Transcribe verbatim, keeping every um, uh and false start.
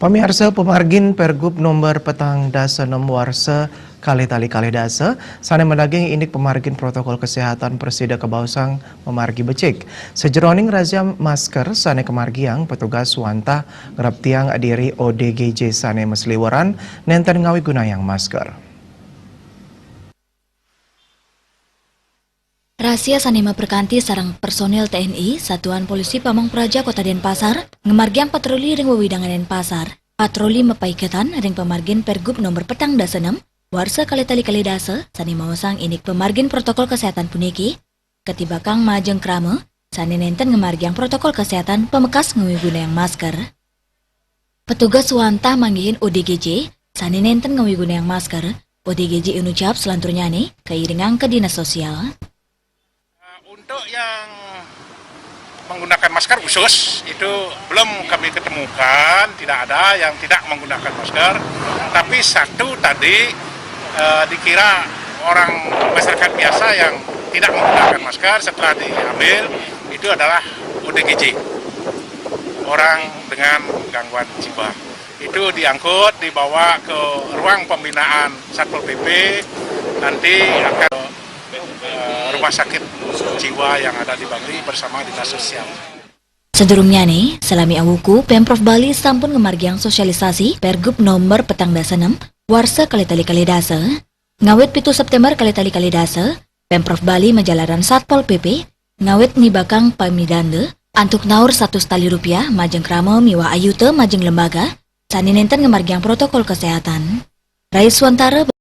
Pamiarsa, pamargin Pergub nomor petang dasa enem warsa kalih tali kalih dasa, sane madaging indik pamargin protokol kesehatan prasida kabaosang mamargi becik. Sajeroning razia masker sane kamargiang, petugas wantah ngreptiang diri O D G J sane masliweran nenten ngawigunayang masker. Razia sane maperkanti sareng personil T N I, Satuan Polisi Pamong Praja Kota Denpasar, ngamargiang patroli ring wewidangan Denpasar. Patroli mapaiketan ring pamargin Pergub nomor petang dasa enem, warsa kalih tali kalih dasa, sane maosang indik pamargin protokol kesehatan puniki, katibakang majeng krama, sane nenten ngamargiang protokol kesehatan pamekas ngawigunayang masker. Petugas wantah manggihin O D G J, sane nenten ngawigunayang masker, O D G J inucap selanturnyane kairingang ka Dinas Sosial. Untuk yang menggunakan masker khusus, itu belum kami ketemukan, tidak ada yang tidak menggunakan masker. Tapi satu tadi, eh, dikira orang masyarakat biasa yang tidak menggunakan masker, setelah diambil, itu adalah O D G J, orang dengan gangguan jiwa. Itu diangkut, dibawa ke ruang pembinaan Satpol P P, nanti akan, eh, rumah sakit jiwa yang ada di Bangli bersama Dinas Sosial. Sadurungnyane, salami awuku, Pemprov Bali sampun ngamargiang sosialisasi Pergub nomor petang dasa enem, warsa kalih tali kalih dasa. Ngawit pitu September kalih tali kalih dasa, Pemprov Bali majalaran Satpol P P ngawit nibakang pamidanda antuk naur satus tali rupiah majeng krama miwah ayuta majeng lembaga sane nenten ngamargiang protokol kesehatan. Rai Suwantara,